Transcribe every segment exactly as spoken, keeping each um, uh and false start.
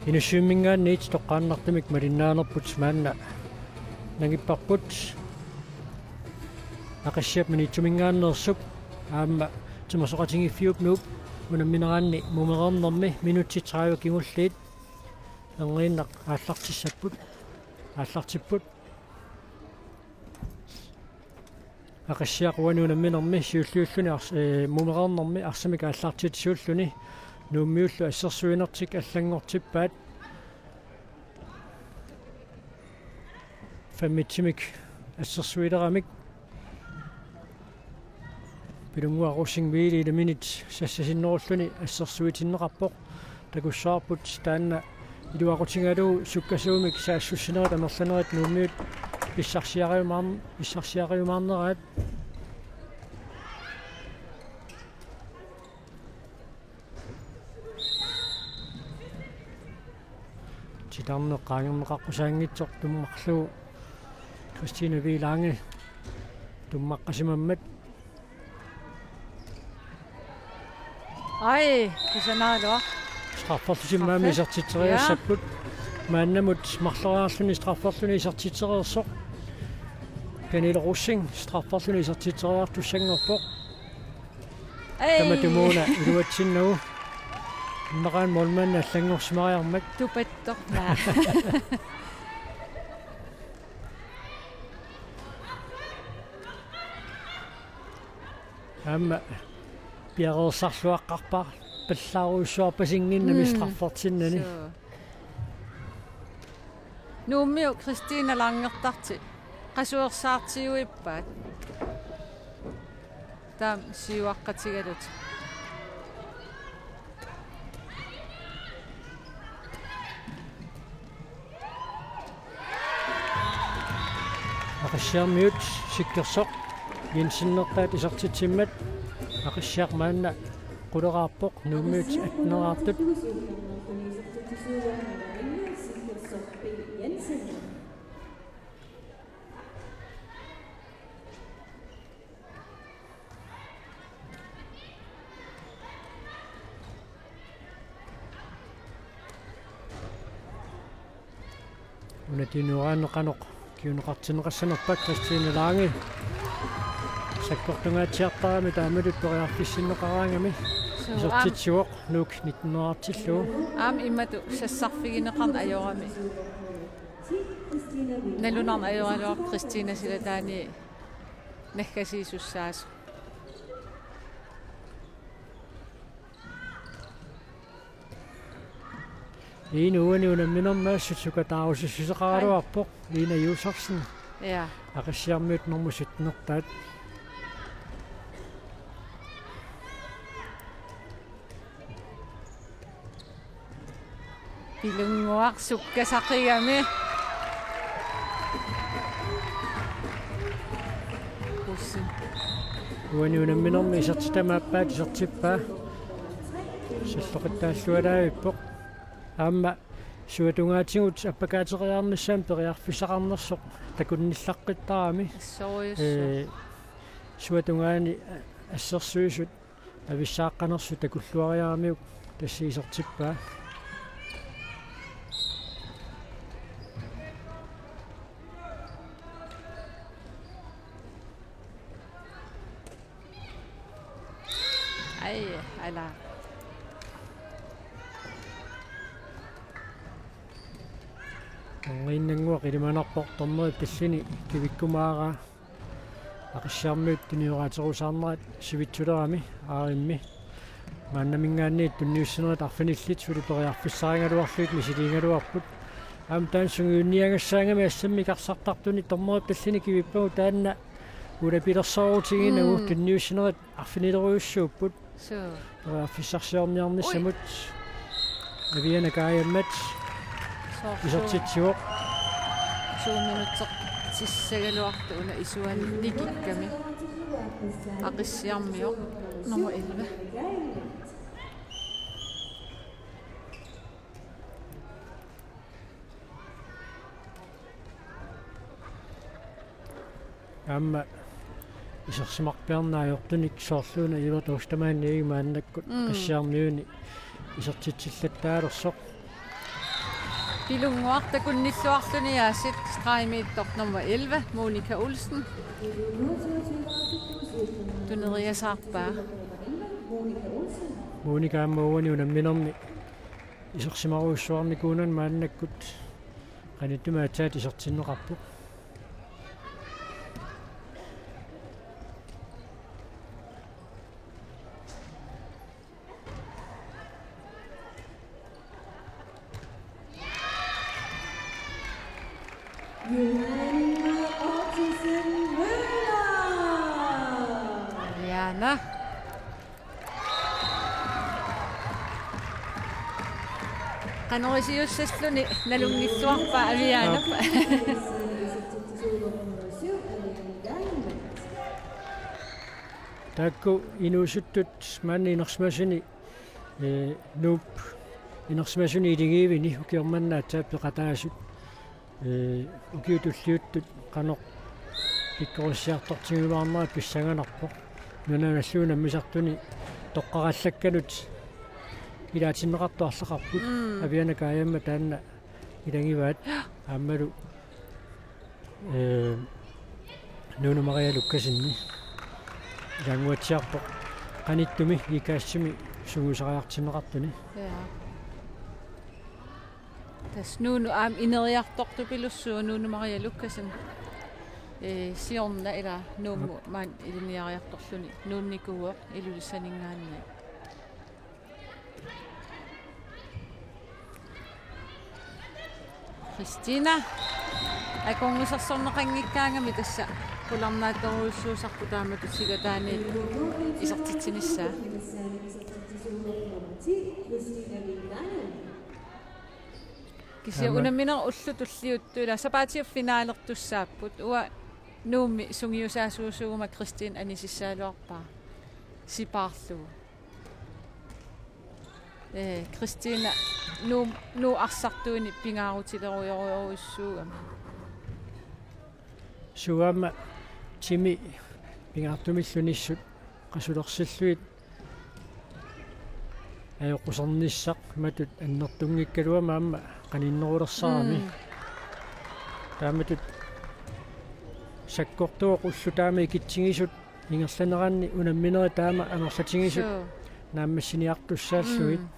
Inussivimminngaanniit toqqaannartumik malinnaanerput maanna nangipparput. Aqissiap Maniitsuminngaanneersup aamma timersoqatigiiffiup Nuup unammineranni mumereernermi minutsit tredive kingulliit erniinnaq aallartissapput, aallartipput. Aqissiaq uani unamminermi siulliulluni ars-, ee, mumereernermi arsamik aallartitsisuulluni Nuummiullu assersuinertik allanngortippaat. Femmitsimik assersuileramik. Pilunnguaq Rosing Viili ilaminit sassasinnerulluni assersuitinneqarpoq. Takussavarput taanna iluaqutigalugu sukkasuumik saassussinerit amerlanerit Nuummiut pissarsiariumaarn-, pissarsiariumaarneraat. Titarneq qaangerneqaqqusaanngitsoq tummarlugu Christine Viilaange tummaqqasimammat. Ai, kusanaraluaq. Strafferlutik maani. Straffe. Isertitseriassapput. Ja. Maannamut marloriarluni strafferluni isertitsereersoq. Pernille Rosing strafferluni isertitseriartussanngorpoq. Ai. Tamatumuuna iluatsinnagu. Immaqaana målmandi allanngorsimariarmat. Tupattoq naa. Aamma piareersarluaqqarpallaarujussuarpasinngimmat. Mm. Straffertinnani. Suu. Nuummiut Christina Langertarti qasuersaartiuippaat. Taama siuaqqatigalutik. Aqissiarmiut Sikkersoq Jensenertaat isertitsimmat. Aqissiaq maanna quleraarpoq, Nuummiut atteneraartut. Una tunuaanneq qanoq kinguneqartinneqassanerpa. Christine Lange sakkortungaatsiartarami taamatut periarfissinneqaraangami. Suu, aam. Isertitsivoq Nuuk nitten hundrede artillugu. Aamma imatut sassarfigineqarneq ajorami. Nalunarneq ajoraluarpoq Christina silataani naggasiisussaasoq. Inuuani unamminermi assut sukataarusussuseqaraluarpoq Ina Josefsen. Ja. Aqissiarmiut nummer syttenertaat. Pilunnguaq sukkasaqigami. Uani unamminermi isertitami aappaat isertippaa. Salloqittaallualaavippoq. Aamma suatungaatigut appakaateriarnissamut periarfissaqarnersoq takunnillaqqittarami. Assorujussuaq. Ee, suatungaani assersuisut avissaaqqanersut takulluariaramiuk tassa isertippaa. Ai, ala. Erniinnannguaq ilimanarpoq, dommerip tallini kivikkumaaraa. Aqissiarmiut tunioraaterusaarnerat sivitsulerami aarimmi. Maannaminngaanniit tunniussinerit arfinillit suli periarfissarigaluarlugit misiliigaluarput. Aamma taanna sungiunniagassaagami assammik arsartartuni dommerip tallini kivippagu taanna ulapilersoorutigiinnagu. Mm. Tunniussinerit arfinilerujussuupput. Suu. Periarfissarsiorniarnissamut. Ui. Aviana Kaajammat. Soorlu. Isertitsivoq. Syv minutsit tissagaluartut una isuani nikikkami. Aqissiarmiut nummer elleve. Aamma isersimarpiarneq ajortunik soorluuna Ivert Ostermann maannakkut. Mm. Aqissiarmiuni isertitsillattaalersoq. Pilunnguaq takunnilluarluni aasiit stregimiittoq nummer elleve, Monika Olsen. Tuneriasaarpaa. Monika aamma uani unamminermi isersimarujussuarnikuunani maannakkut qanittumi aatsaat isertinneqarpoq. Johanna Ottesen Møller. Johanna. Qanorisiussalluni nalunngilluarpaa Aviaanap. Taakku inuusuttut maani inersimasuni, ee, Nuup inersimasuni iligiivini ukioq manna aatsaat peqataasut. Ee, ukiut tulliuttut qanoq pikkorissiartortigiumaarnerat pissanganarpoq. Nunanut allanut nammineq toqqarallakkanut ilaatinneqartut arlaqarput. Mm. Aviana Kajama taanna ilagivaat. Aammalu, ee, Nunu Maria Lukassen ilaannguatsiarpoq qanittumi I K S-imi sungiusariartinneqartuni. Ja. Tassa Nunu aamma ineriartortupilussuuvoq, Nunu Maria Lukassen. Ee, siorna ila Nuummut maani ilinniariartorluni nuunnikuuvoq Ilulissaninngaanniit. Kristina. Akornusersorneqanngikkaangami tassa qularnaatsorujussuusarpoq taamatut silataaniit isertitsinissaa. Kisianni Aamma. Unamminerit ullut tulliuttut ila sapaatip-aap finalertussaapput. Uanga Nuummi sungiusaasuusuuguma Kristina anisissagaluarpara sipaarlugu. Ee, Kristina Nuup, Nuup arsartuunik pingaarutilerujorujussuugami. Suu aamma timi pingaartumillu nissut qasulersillugit ajoqusernissaq matut annertunngikkaluamik aamma qaninnerulersarami. Mm. Taamatut sakkortuvoq ullut taama ikitsigisut ingerlaneranni unamminerit taama amerlatigisut Suu. Naammassiniartussaallugit. Mm.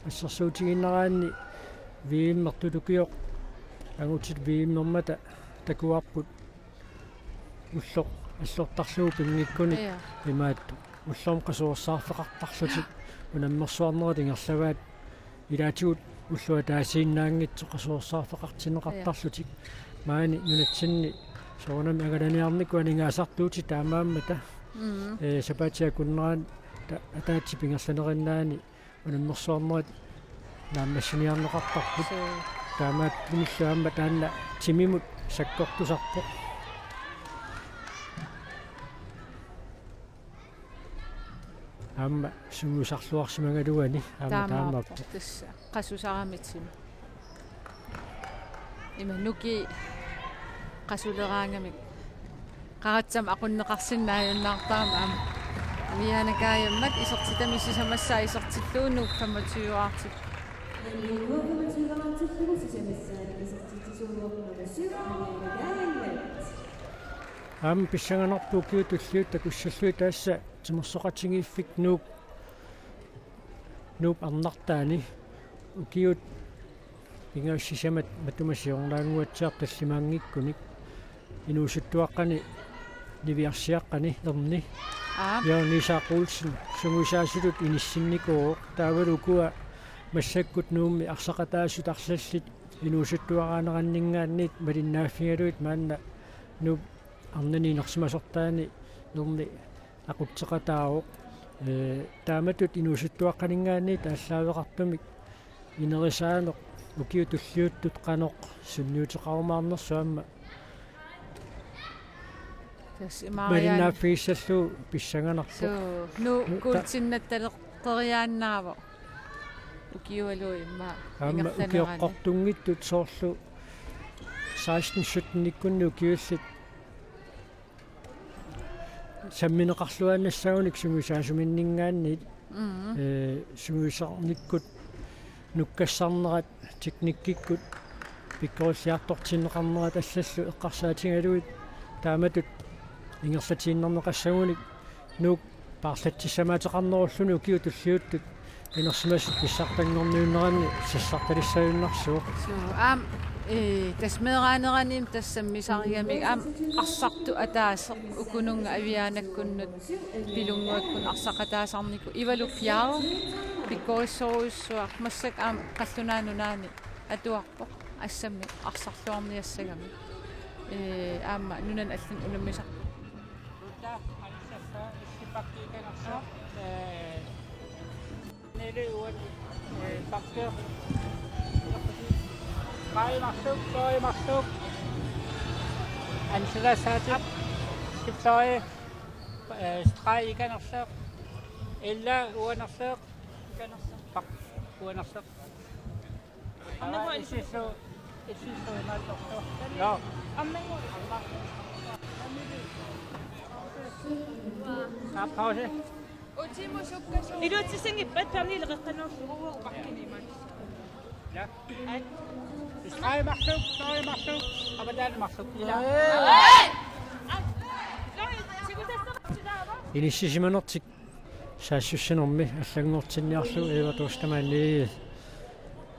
Assersuutigiinnaraanni V M-ertut ukioq angutit V M-ermata takuarput ulloq allortarlugu pinngikkunik Ja. Imaattoq. Ullormut qasuersaarfeqartarlutik unammersuarnerit ingerlavaat ilaatigut ulloq ataasiinnaanngitsoq qasuersaarfeqartinneqartarlutik. Ja. Maani nunatsinni soorunami angalaniarnikut aningaasartuutit taamaammata. Mm. Ee, sapaatip akunnerani ta-, ataatsip ingerlanerinnaani unammersuarnerit naammassiniarneqartarput. Suu. Taamaattumillu aamma taanna timimut sakkortusarpoq. Aamma sungiusarluarsimagaluani aamma taamaappoq. Taamaappoq. Tassa qasusarami timi. Ima nukiit qasuleraangamik. Qaratsamik aqunneqarsinnaajunnaartarami aamma. Aviana Kajammat isertitami sisamassaa isertillugu Nuup femogtyve-aartippoq. Aamma pissanganarpoq ukiut tulliuttut takussallugit tassa timersoqatigiiffik Nuup, Nuup arnartaani ukiut pingasut sisamat matuma siornaannguatsiartoq tallimaanngikkunik inuusuttuaqqani niviarsiaqqani erni. Aap. Jørgen Isak Olsen sungiusaasutut inissinnikuuvoq. Taavalu ukua massakkut Nuummi arsaqataasut arlallit inuusuttuaraaneranninngaanniit malinnaaffigalugit maanna Nuup arnani inersimasortaani erni aqutseqataavoq. Ee, taamatut inuusuttuaqqaninngaanniit aallaaveqartumik ineriartorneq ukiut tulliuttut qanoq sunniuteqarumaarnersoq aamma Tassa imaariaanni. Malinnaaffigissallugu pissanganarpoq. Suu, Nuup ta- kuultinnattaleqqeriaannaavoq. Ukiualuit immaqa aamma ingerlanerani. Ukioqqortunngitsut soorlu seksten syttenikkunni ukiullit sammineqarluinnassagunik sungiusaasuminninngaanniit. Mm. Ee, sungiusarnikkut nukkassarnerat teknikkikkut pikkorilliartortinneqarnerat allallu eqqarsaatigalugit taamatut ingerlatiinnarneqassagunik Nuuk paarlatsissamaateqarnerulluni ukiut tulliuttut inersimasut pissartanngorniunneranni sassartalissaajunnaarsuuvoq. Suu, aamma, ee, tassa meeraaneraniimmi tassa sammisarigamik aamma arsartoq ataaseq ukununnga aviaanakkunnut pilunnguakkut arsaq ataasarnikoq Ivalu Piau pikkorissorujussuaq massakkut aamma Qallunaat Nunaanni atuarpoq assammik arsarluarniassagami. Ee, aamma nunanut allanut unammisarpoq. Nili uani, eh, bakke. Streg marsuk, streg marsuk. Ansela Satip, skip streg, eh, streg ikanarsoq. Ella uanersoq, ikanarsoq. Bak, uanersoq. Aamma issisu, issisu imaattortoq. Joo. Aamma. Aa, pause. Iluatsissangippat Pernille qeqqanuullugu bakkini imaat. Ja. Ai. Streg marsuk, streg marsuk, avataani marsuk. Ila. Ai. Ai. Inissisimanertik saassussinermi allanngortinniarlugu Evert Ostermann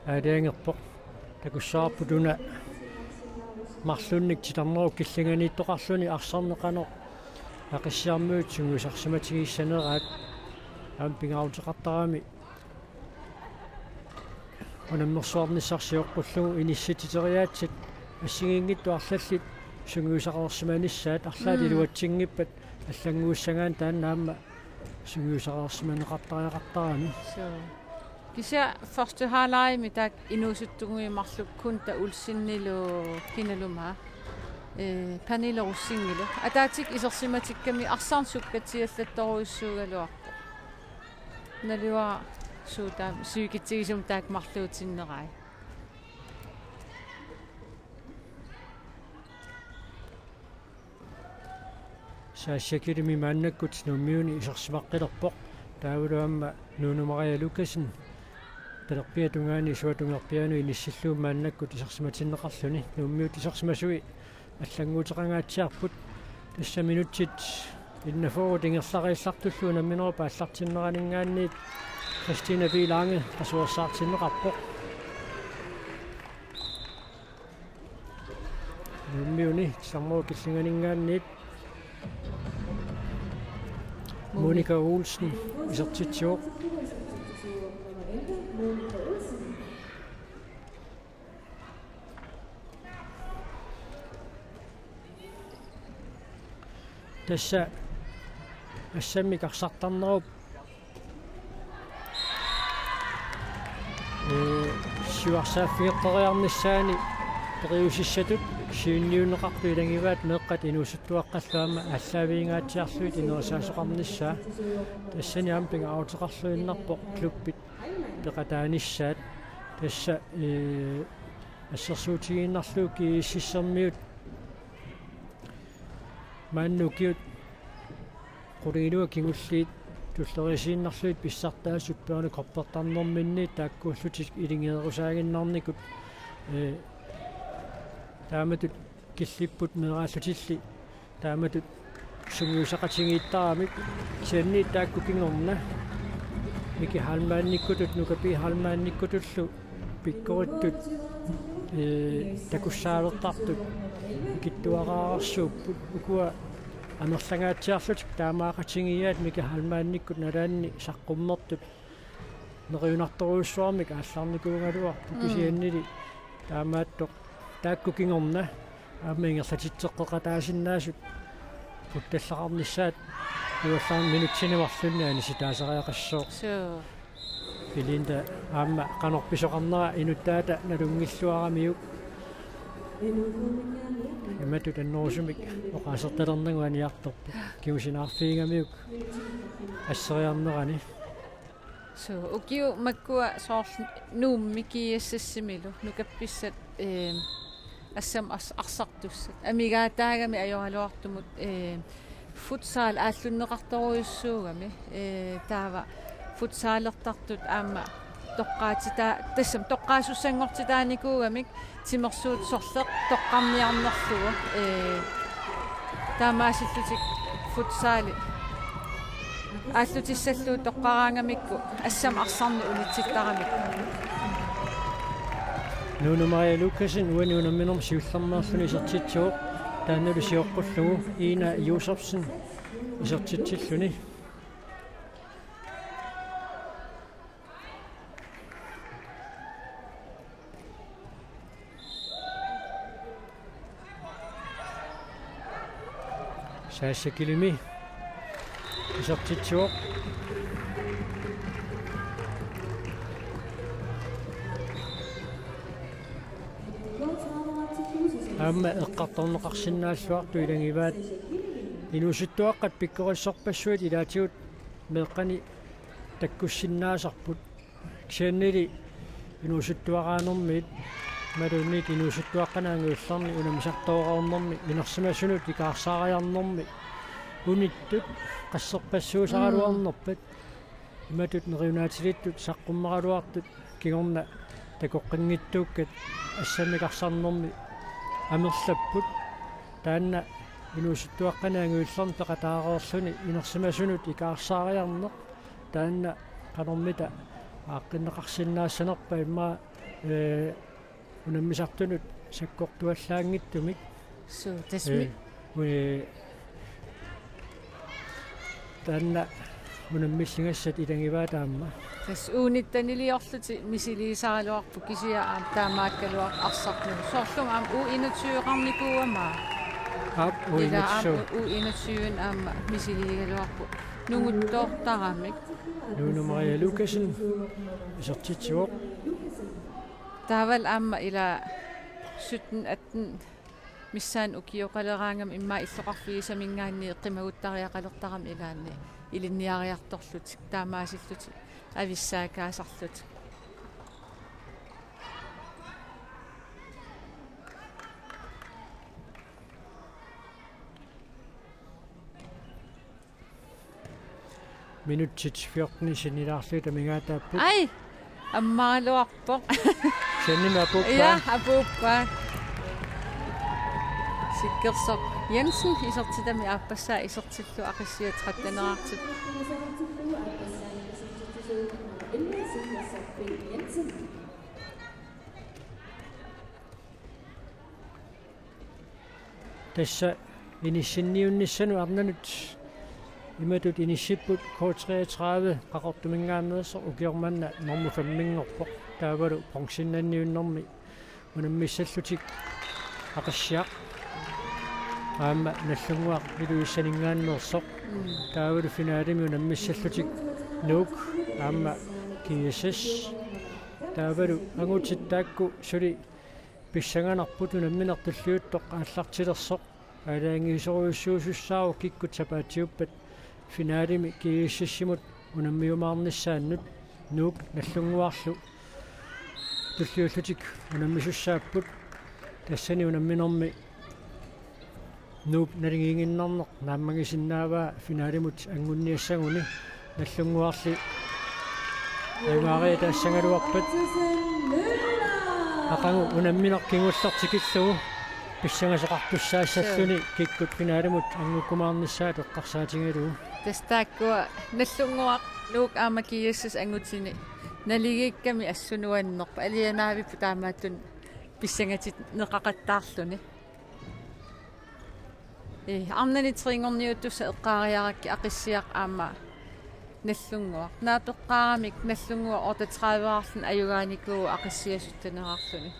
aalajangerpoq. Takussavarput una marlunnik titarnerup killinganiittoqarluni arsarneq qanoq Aqissiarmiut sungiusarsimatigiissaneraat aamma pingaaruteqartarami unammersuarnissaq sioqqullugu inissiteriaatsat assigiinngitsut arlallit sungiusaqarsimanissaat arlaat Mm. iluatsinngippat allannguussagaanni taanna aamma sungiusaqarsimaneqartariaqartarami. Suu. Kisianni første halvlegimi taakku inuusuttunnguit marluk Kunta Olsenilu kinaluunniit, eh, Pernille Rosingenilu. Ataatsikkut isersimatikkami arsarneq sukkatiallattorujussuugaluarpoq. Naluara suut taama sivikitsigisumik taakku marluutinnerai. Sasha Kirimi maannakkut Nuummiuni isersimaqqilerpoq. Taavalu aamma Nuunu Maria Lukassen talerpiata tungaani suatungerpiaanut inissillugu maannakkut isersimatinneqarluni. Nuummiut isersimasui allannguuteqangaatsiarput. Tassa minutsit enogfyrre ingerlariallartullu unamminerup aallartinneraninngaanniit Christina P. Lange qasuersaartinneqarpoq. Nuummiuni titarnerup killinganinngaanniit Monika Olsen isertitsivoq. Tassa assammik arsartarnerup ee, siuarsaaffigeqqeriarnissaani periusissatut siunniunneqartut ilagivaat meeqqat inuusuttuaqqallu aamma aallaaviingaatsiarlugit inerisaasoqarnissaa. Tassani aamma pingaaruteqarluinnarpoq klubbit peqataanissaat. Tassa, ee, assersuutigiinnarlugu G S S-ermiut maanna ukiut qulingiluat kingulliit tulleriiaasiinnarlugit pissartaasut børnekoppertarnerminni taakkuullutik ilingeerusaaginnarnikut, ee, taamatut killipput meeraallutilli taamatut sungiusaqatigiittaramik. Kisianni taakku kingorna Miki Heilmannikkutut, Nuka P. Heilmannikkutullu pikkorittut, ee, takussaalertartut ikittuararsuupput. Ukua amerlangaatsiarlutik taamaaqatigiiaat Miki Heilmannikkut nalaanni saqqummertut neriunartorujussuarmik aallarnikuugaluarpoq. Mm. Kisiannili taamaattoq taakku kingorna aamma ingerlatitseqqeqataasinnaasut puttallaqarnissaat uallarmi minutsini marlunni anisitaasariaqassooq. Suu. Belinda aamma qanorpiaq soqarnera inuttaata nalunngilluaramiuk. Imatut annerusumik oqaasertalernagu aniartorpoq. Kingusinaarfigigamiuk asseriarnerani. Suu, ukiut makkua soorlu Nuummi G S S-imilu nukappissat, eem, assammik ars-, arsartussat. Amigaataagami ajoraluartumut, eem, futsal aallunneqartorujussuugami, ee, taava futsalertartut aamma toqqaatitaa-, tassami toqqaasussanngortitaanikuugamik timersuut sorleq toqqarniarnerlugu, ee, taamaasillutik futsali aallutissallugu toqqaraangamikku assammik arsarneq unitsittaramikku. Nuno Maria Lukassen uani unamminermi siullermeerluni isertitsivoq, taannalu sioqqullugu Ina Josefsen isertitsilluni. Sasha Kilimi isertitsivoq. Aamma eqqartorneqarsinnaalluartut ilagivaat inuusuttuaqqat pikkorissorpassuit ilaatigut meeqqani takkussinnaasarput. Kisiannili inuusuttuaraanermiit imaluunniit inuusuttuaqqanik angajullerni unammisartooreernermi inersimasunut ikaarsaariarnermi unittut qasserpassuusaraluarnerpat imatut neriunaatilittut saqqummeraluartut kingorna takoqqinngitsuukkat assammik arsarnermi amerlapput. Taanna inuusuttuaqqanik angajullerni peqataareerluni inersimasunut ikaarsaariarneq taanna qanormita aaqqinneqarsinnaassanerpa immaqa, ee, unammisartunut sakkortuallaanngitsumik. Suu, tasmi. Ee, ee, taanna unammilligassat ilagivaat aamma. Tassa U nitteniliorlutik misiliisaraluarput kisianni aamma taamaakkaluartoq arsartunik. Soorlumi aamma U enogtyve-qarnikuugama. Aap, U enogtyve. Ila aamma U enogtyve aamma misiliigaluarput nunguttoortaramik. Nuno Maria Lukassen isertitsivoq. Taavalu aamma ila sytten atten missaani ukioqaleraangama immaqa illoqarfigisaminngaanniit qimaguttariaqalertarami ilaanni ilinniariartorlutik taamaasillutik avissaakkaasarlutik. Minutsit fjorten sinnilaarlugit amigaataapput. Ai! Ammaraluarpoq. Kisiannimi apuuppaa. Ja, apuuppaa. Sikkersoq Jensen isertitami aappassaa isertillugu Aqissiaq tretteneraartippoq. Tassa inissinniunnissanut arnanut imatut inissipput K treogtredive Qaqortuminngaanneersoq, ukioq manna normu femminngorpoq. Taavalu bronzinnanniunnermi unammissallutik Aqissiaq aamma Nagdlunguaq Ilulissaninngaanneersoq. Mm. Taavalu finalemi unammissallutik Nuuk aamma G S S. Taavalu angutit taakku suli pissanganarput unammineq tulliuttoq aallartilersoq. Aalajangiisorujussuusussaavoq kikkut sapaatiuppat finalemi G S S-imut unammiumaarnissaannut, Nuuk Nagdlunguarlu tulliullutik unammisussaapput. Tassani unamminermi Nuup naligiinnarneq naammagisinnaavaa finalimut angunniassaguni. Nagdlunguarli ajugaariatassagaluarpat aqagu unammineq kingulleq tikillugu pissangasoqartussaassalluni kikkut finalimut angukkumaarnissaat eqqarsaatigalugu. Tassa taakkua Nagdlunguaq, Nuuk aamma G S S angutini naligiikkami assut nuannerpoq, alianaavipput taamaattunik pissangatinneqaqattaarluni. Ee, arnani trinngorniuttussat eqqaariarakkit Aqissiaq aamma Nagdlunguaq. Naapeqqaaramik Nagdlunguaq otteogtredive-arluni ajugaanikuuvoq Aqissiaq sytteneraarluni.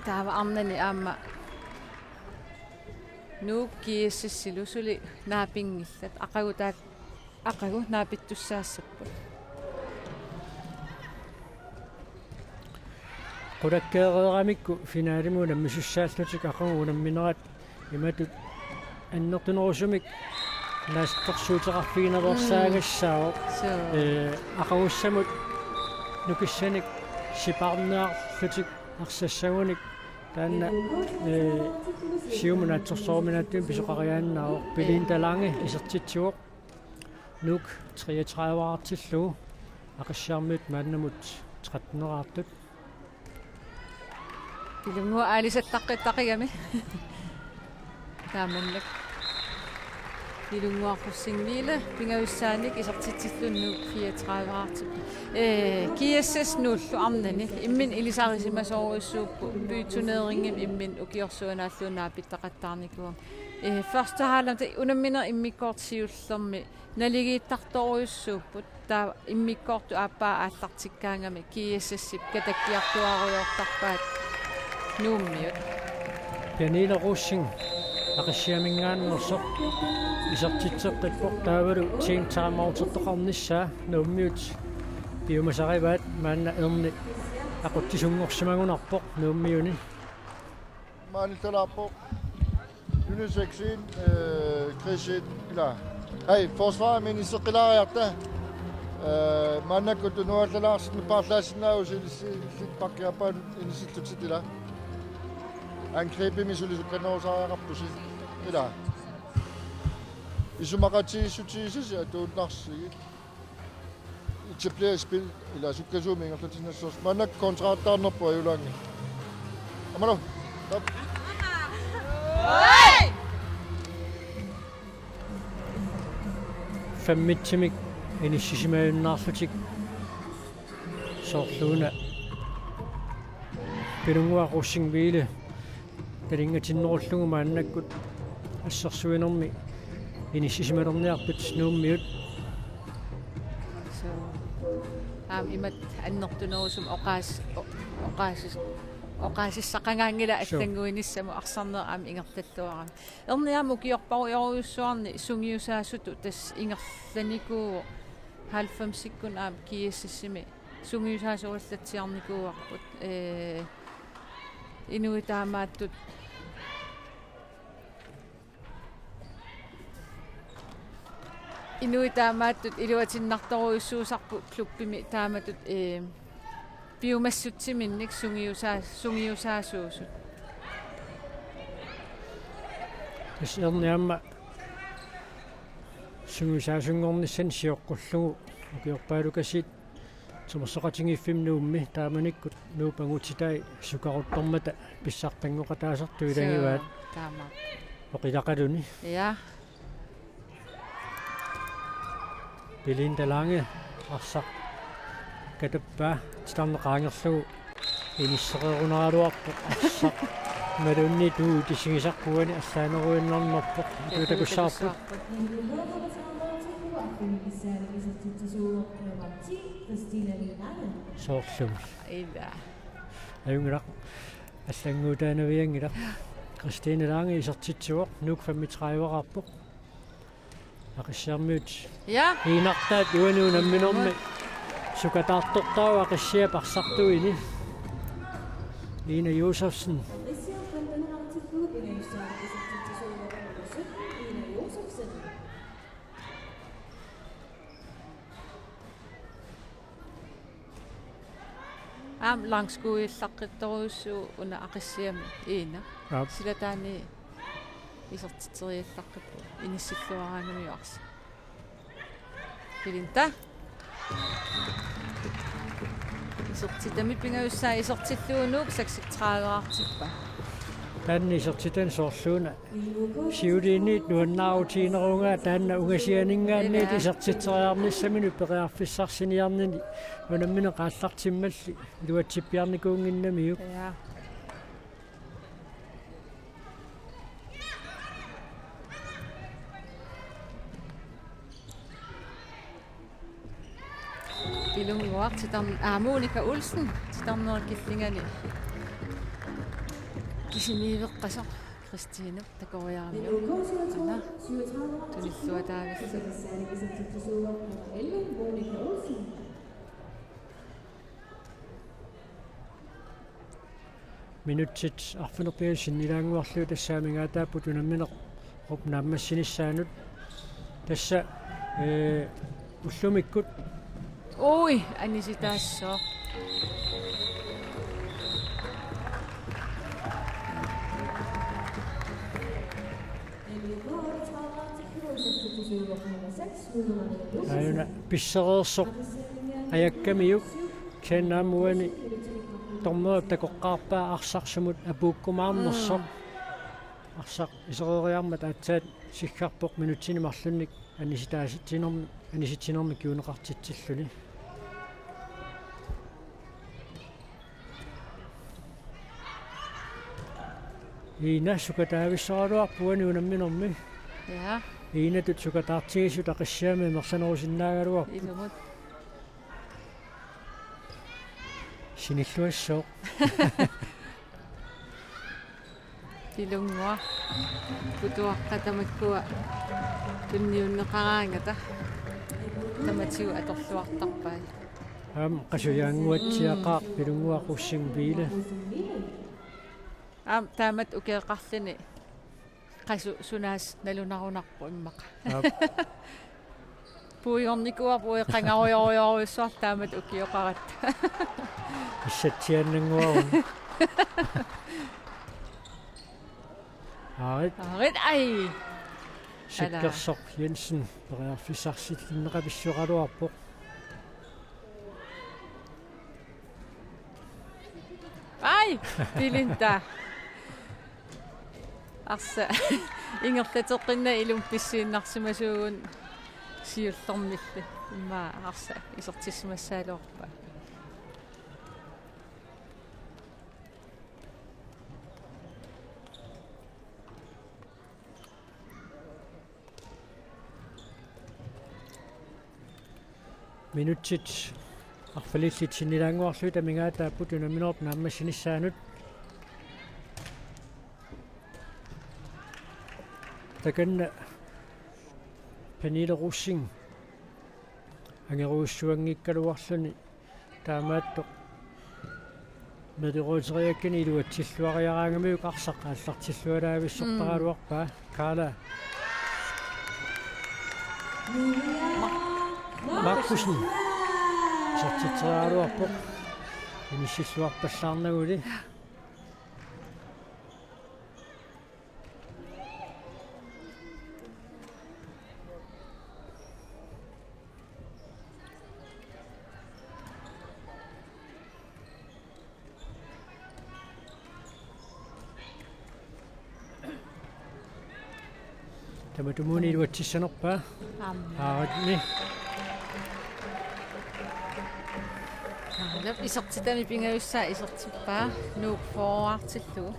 Taava arnani aamma Nuuk G S S-ilu suli naapinngillat. Aqagu taak-, aqagu naapittussaassapput. Qulakkeereeramikku finalimut unammisussaallutik aqagu unamminerat imatut annertunerusumik naatsorsuuteqarfiginaveersaagassaavoq. Mm. Suu. Ee, aqagussamut nukissanik sipaarniarlutik arsassagunik taanna, ee, siumut naatsorsooruminaatsunik pisoqariaannaavoq. Belinda Lange isertitsivoq. Nuuk treogtredive-artillugu. Aqissiarmiut maannamut tretten-eraartut. Pilunnguaq aalisallaqqittaqigami. Taamannak. Pilunnguaq Rosing Mile pingajussaanik isertitsilluni Nuuk fireogtredive-eraartippoq. Ee, G S S Nuullu arnani imminut ilisarisimasorujussuupput, byturneringi imminut ukiorsuanaalluunniit naapittaqattaarnikuuvoq. Ee, første halvleg unammineq immikkoortoq siullermi naligiittartorujussuupput. Taava immikkoortut aappaa aallartikkaangami G S S-ip katakkiartuaarujoortarpaat Nuummiut. Pernille Rosing Aqissiaminngaanneersoq isertitseqqippoq, taavalu team timeoutertoqarnissaa Nuummiut piumasarivaat. Maanna Erni aqutsisunngorsimagunarpoq Nuummiuni. Maaniltalaarpoq. Uniseksin, øh, Krisit, ila. Hej, forsvaret med Niseqilaariarta. Øh, maannakkut tunuallalaarsit paarlaassinnaavusi ilissi illit pakkiappaat inisillutit ila. Angribimi suli sukkannerusariaqarpusi. Ila. Isumaqatigiissutigisasi atuunnarsigit. Etableret spil, ila sukkasuumik ingerlatinnassooq. Maannakkut kontrattaarnerput ajulaanngilaq. Amalu. Top. Femmitsimik inissisimajunnaarlutik. Soorluuna Pilunnguaq Rosing Mile talingatinnerullugu maannakkut assersuinermi inissisimalerniartut Nuummiut. So, aamma imatut annertunerusumik oqaas-, o-, oqaasis-, oqaasissaqangaanngilaq. So. Allannguinissamut arsarneq aamma ingerlalluarami. Erni aamma ukiorparujorujussuarni sungiusaasutut tassa ingerlanikuuvoq. Halvfemsikkut aamma G S S-imi sungiusaasorallatsiarnikuuarput, ee, inuit taamaattut, inuit taamaattut iluatinnartorujussuusarput klubbimi taamatut, ee, piumassutsiminnik sungiusaa-, sungiusaasuusut. Tassa Erni aamma sungiusaasunngornissani sioqqullugu ukiorpaalukasiit timersoqatigiiffimmi Nuummi taamanikkut Nuup angutitai sukaruttormata pissartanngoqataasartut ilagivaat. Suu, taama. Oqilaqaluni. Ja. Belinda Lange arsaq katappaa titarneq qaangerlugu inissereerunaraluarpoq arsaq. Imaluunniit uagut isigisarput uani allaaneruinnarnerpoq. Atuutakussaarput. Soorlu. Ila. Ajunngilaq. Allannguutaanavianngilaq. Christine Lange isertitsivoq, Nuuk femogtredive-eraarpoq. Aqissiarmiut. Ja. Iinartaat uani unamminermi sukataartortaavoq Aqissiap arsartuini. Ina Josefsen. Aamma langskuuillaqqittorujussuuvoq una Aqissiami Iina. Aap. Silataani isertitseriallaqqippoq inissilluaraangamiuk arsaq. Belinda. Isertitami pingajussaa isertillugu Nuuk seksogtredive-eraartippoq. Taanna isertitani soorluuna siuliini nuannaarutiginerugaa taanna ungasianinngaanniit isertitseriarnissaminut periarfissarsiniarnini unammineq aallartimmalli iluatsippiarnikuunnginnamiuk. Ja. Pilunnguaq titarn-, aa, Monika Olsen, titarnerit killingani kisimiiveqqasoq Christine takoriaramiuk. Aana tunilluataavillu. Minutsit arfineq-pingasut sinnilaannguarlugit tassaaminngaataapput unamminerup naammassinissaanut. Tassa, ee, ullumikkut. Ui, anisitaassooq. Aajuna pissereersoq Ajakkamiuk, kisianni aamma uani dommerip takoqqaarpaa arsaq sumut apuukkumaarnersoq. Mm. Arsaq isereeriarmat aatsaat siggarpoq minutsini marlunnik anisitaasitsinermi, anisitsinermi kinguneqartitsilluni. Iina sukataavissoraluarpoq uani unamminermi. Ja. Iinatut sukataartigisut Aqissiami amerlanerusinnaagaluarput. Ilumut. Sinilluassooq. Pilunnguaq. Putuaqqat tamakkua tunniunneqaraangata. Tamatigut atorluartarpai. Aamma qasujaannguatsiaqaaq Pilunnguaq Rosing Biile. Aamma taamatut ukioqarluni qasut sunaasut nalunarunarpoq immaqa. Aap. Puigornikuuarput, qangarujorujorujussuartut taamatut ukioqaratta. Issatsiaannannguarun. Aarit. Aarit, ai. Sikkersoq Jensen periarfissarsilinneqavissoraluarpoq. Ai, pilinta. Arsaq. Ingerlateqqinna ilumut pissiinnarsimasuugut siullermilli. Immaqa arsaq isertissimassagaluarpaa. Minutsit arfalillit sinnilaannguarlugit amigaataapput unamminerup naammassinissaanut. Takanna Pernille Rosing angerujussuanngikkaluarluni taamaattoq meeqqeriakkani iluatsilluariaraangamiuk arsaq aallartillualaavissortaraluarpaa. Kaala Markussen isertitseriaraluarpoq inissilluarpallaarnaguli. Tamatumuuna iluatsissanerpaa. Aamma. Aaritni. Aalap isertitami pingajussaa isertippaa. Nuuk fyrreartillugu.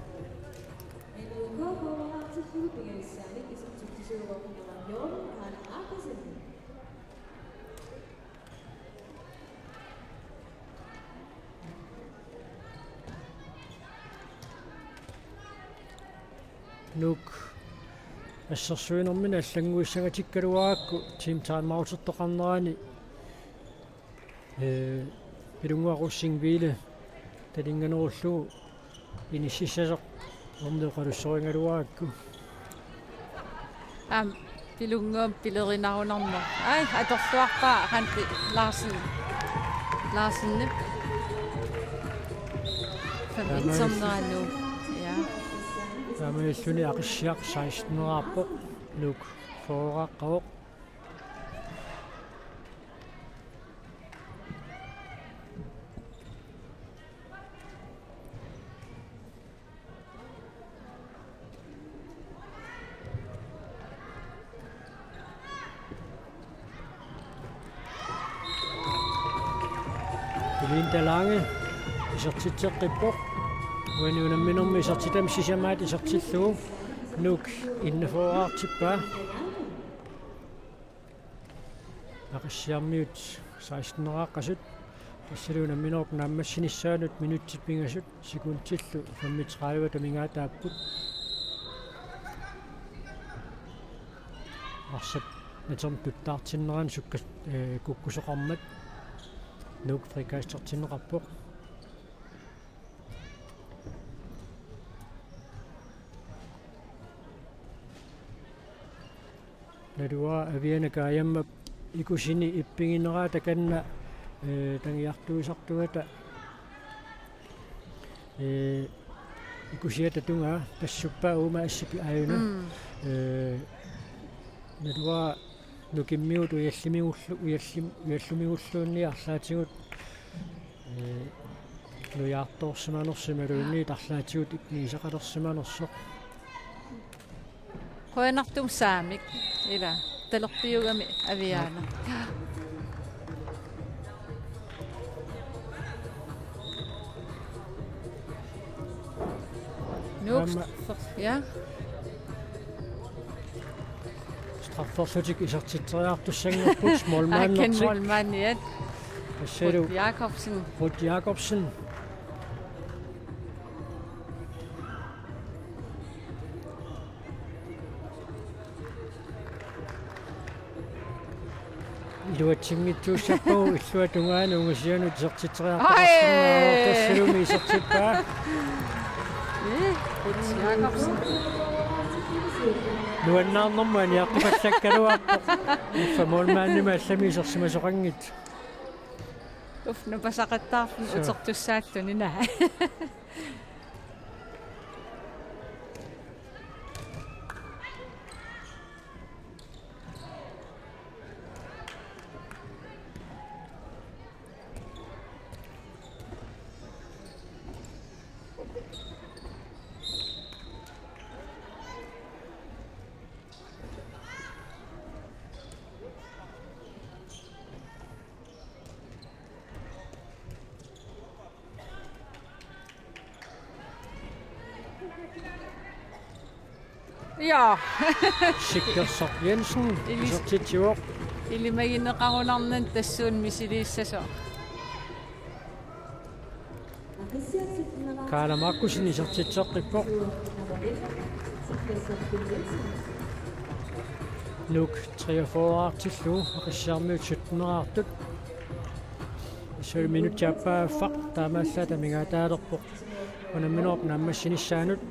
Nuuk assersuinermini allannguissangatikkaluarakku team timeoutertoqarnerani, ee, Pilunnguaq Rosing Biile talinganerullugu inississasoq ornioqalussorigaluarakku. Aamma Pilunnguamik pilerinarunarmat. Ai, atorluarpaa Randi Larsen. Larsenip. Femogtyvernera nu. Ja. Taamaalilluni Aqissiaq seksteneraarpoq. Nuuk fyrreqaaq. Belinda Lange isertitseqqippoq. Uani unamminermi isertitami sisamaat isertillugu Nuuk enogfyrreartippaa. Aqissiarmiut seksteneraqqasut. Tassalu unamminerup naammassinissaanut minutsit pingasut sekundillu femogtredive amigaataapput. Arsap natermut tuttaartinnerani sukka-, ee, kukkusoqarmat Nuuk frikastertinneqarpoq. Naluara Aviana Kaajammap ikusini ippiginera takanna, ee, tagiartuisartuata, ee, ikusiata tungaa tassuppaa uuma assip aajuna. Mm. Ee, naluara Nukimmigut ujallimigullu-, ujallim-, ujallumigulluunniit arlaatigut, ee, nujaartoorsimanersoq imaluunniit arlaatigut ikinigisaqalersimanersoq. Qujanartumik saamik, ila, talerpiugami Aviana. Nuuk. Aamma. Ja. Strafferlutik isertitseriartussanngorput. Akken målmandertik. Målmandiat. Tassalu Ruth Jakobsen. Ruth Jakobsen. Iluatsinngitsuussappagu illuatungaanut ungasianut isertitseriartoqarsinnaavoq. Ai! Tassalumi isertippaa. Ee, Ruth Jakobsen. Nuannaarnermut aniartupallakkaluarpoq. Uffa målmandimut allamik isersimasoqanngitsoq. Uf, nupasaqattaarluni. Suu. Utertussaattuni naa. Ja. Sikkersoq Jensen, ilis-, isertitsivoq. Ilimagineqarunarnani tassuuna misiliissasoq. Kaala Markussen isertitseqqippoq. Nuuk treogfyrreartillugu, Aqissiarmiut sytteneraartut. Tassalu minutsit aappaaffaq, taamaallaat amigaataalerpoq unamminerup naammassinissaanut.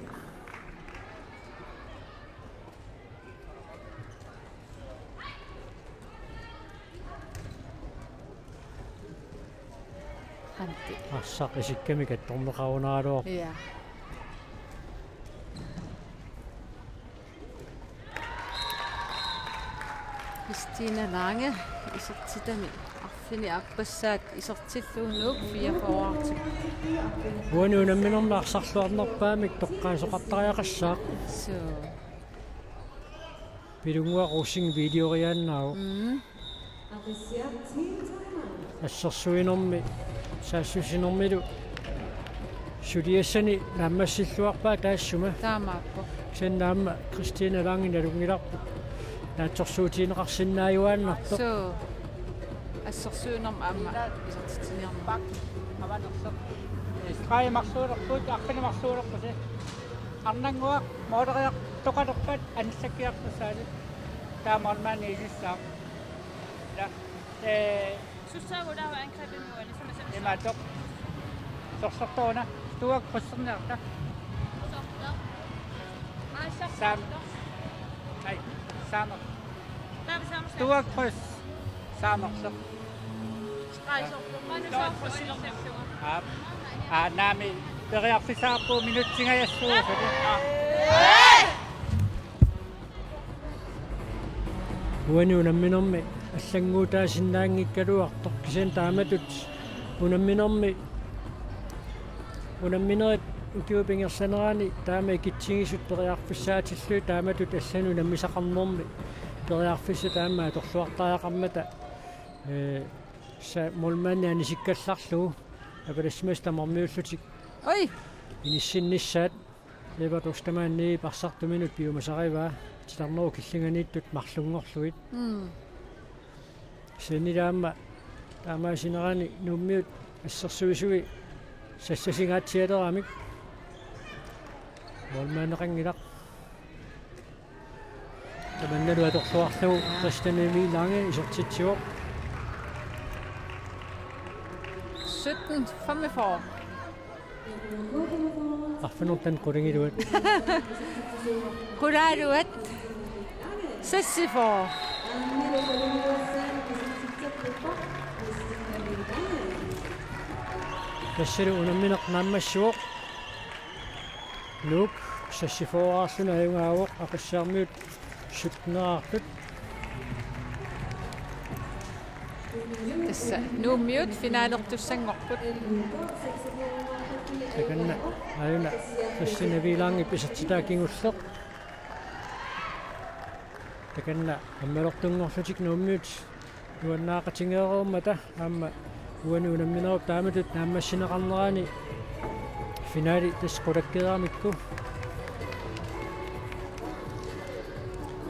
Antti. Arsaq isikkamik attorneqarunaraluarpoq. Ja. Christine Lange isertitami arfineq-aappassaat isertillugu Nuuk fireogfyrreartip. Uani unamminermi arsarluarnerpaamik toqqaasoqartariaqassaaq. Suu. Pilunnguaq Rosing videoriaannaavoq. Mm. Assersuinermi saassussinermilu suliassani naammassilluarpaa taassuma. Taamaappoq. Kisianni aamma Christine Lange nalunngilarput naatsorsuutigineqarsinnaajuaannartoq. Suu. Assersuinermi aamma isertitsiniarneq. Stregi marluulerpugut, arfineq-marluulerpusi. Arnannguaq måleriartoqalerpat anissakkiartussaalu. Taava målmandi ilissaaq. Ja. Ee, Sussaagulaava angrebet nu, eller som jeg selv imaattoq. Sorsortoq una. Stuak krydserniarta. Saam-, ai, Saamer. Stuak kryds. Saamersoq. Aap. Aa, naamik, periarfissaqarpugut minutsingajassuu. Uani unamminermi allannguutaasinnaanngikkaluartoq, kisianni taamatut unamminermi, unamminerit ukiut pingersanerani taama ikitsigisut periarfissaatillugit taamatut allanut unammisaqarnermi periarfissat taama atorluartariaqarmata, ee, sa-, målmandi anisikkallarlugu apalassimasoq tamarmiullutik. Oj! Inissinnissaat. Evert Ostermannip arsartuminut piumasarivaa, titarnerup killinganiittut marlunngorlugit. Mm. Kisianni aamma taamaasinerani Nuummiut assersuisui sassasingaatsialeramik. Målmandeqanngilaq. Tamannalu atorluarlugu Christian Emil Lange isertitsivoq. Sytten femogfyrre. Arfineq-marlunut qulingiluat. Qulaaluat. Seksogfyrre. Tassalu unammineq naammassivoq. Nuuk seksogfyrrearluni ajugaavoq, Aqissiarmiut sytteneraartut. Nuummiut finalertussanngorput. Takanna aajuna Christian Viilaangip isertitaa kingulleq. Takanna ammalortunngorlutik Nuummiut nuannaaqatigeereermata aamma uani unamminerup taamatut naammassineqarnerani finali tassa qulakkeeramikku.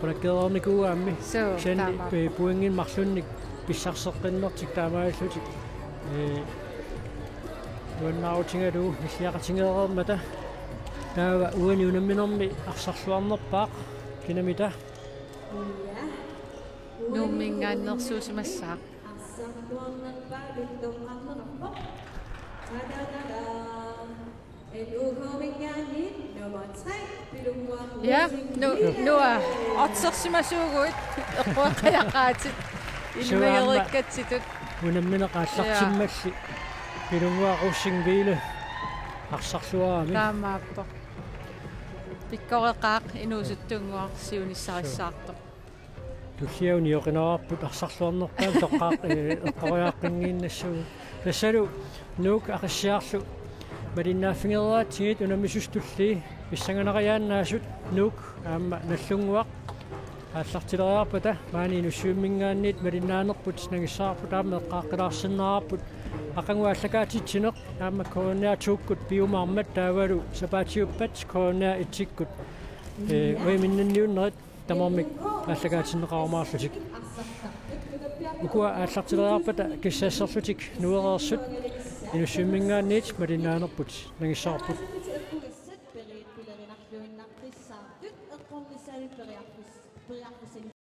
Qulakkeereernikuugaammi. Suu, kisianni taamaappoq. Pi-, pointit marlunnik pissarseqqinnertik taamaallutik. Ee, nuannaarutigalugu nilliaqatigeereermata. Taava uani unamminermi arsarluarnerpaaq kinamita? Nuumminngaanneersuusimassaaq. Ja, nu-, Noah, otsersimasuuguit eqqueqqajaqaatit. Suu, aamma inumeerikkatsitut. Unammineq aallartimmalli. Ja. Pilunnguaq Rosing Viile arsarluarami. Taamaappoq. Pikkoreqaaq inuusuttunnguaq siunissarissaartoq. Tullia unioqineraarput arsarluarnerpaamik toqqaaq-, ee, eqqoriaaqqinngiinnassagut. Tassalu Nuuk Aqissiarlu malinnaaffigereeratsigit unammisut tullii pissanganariaannaasut Nuuk aamma Nagdlunguaq aallartileriarpata maani Inussivimminngaanniit malinnaanerput nangissavarput aamma eqqaaqqilaarsinnaavarput aqagu aallakaatitsineq aamma K N R to-kkut piumaarmat taavalu sapaatiuppat K N R et-ikkut. Ee, uiminninniunnerit tamarmik aallakaatinneqarumaarlutik. Ukua aallartileriarpata kissaasserlutik nuereersut Inussivimminngaanniit malinnaanerput nangissavarput.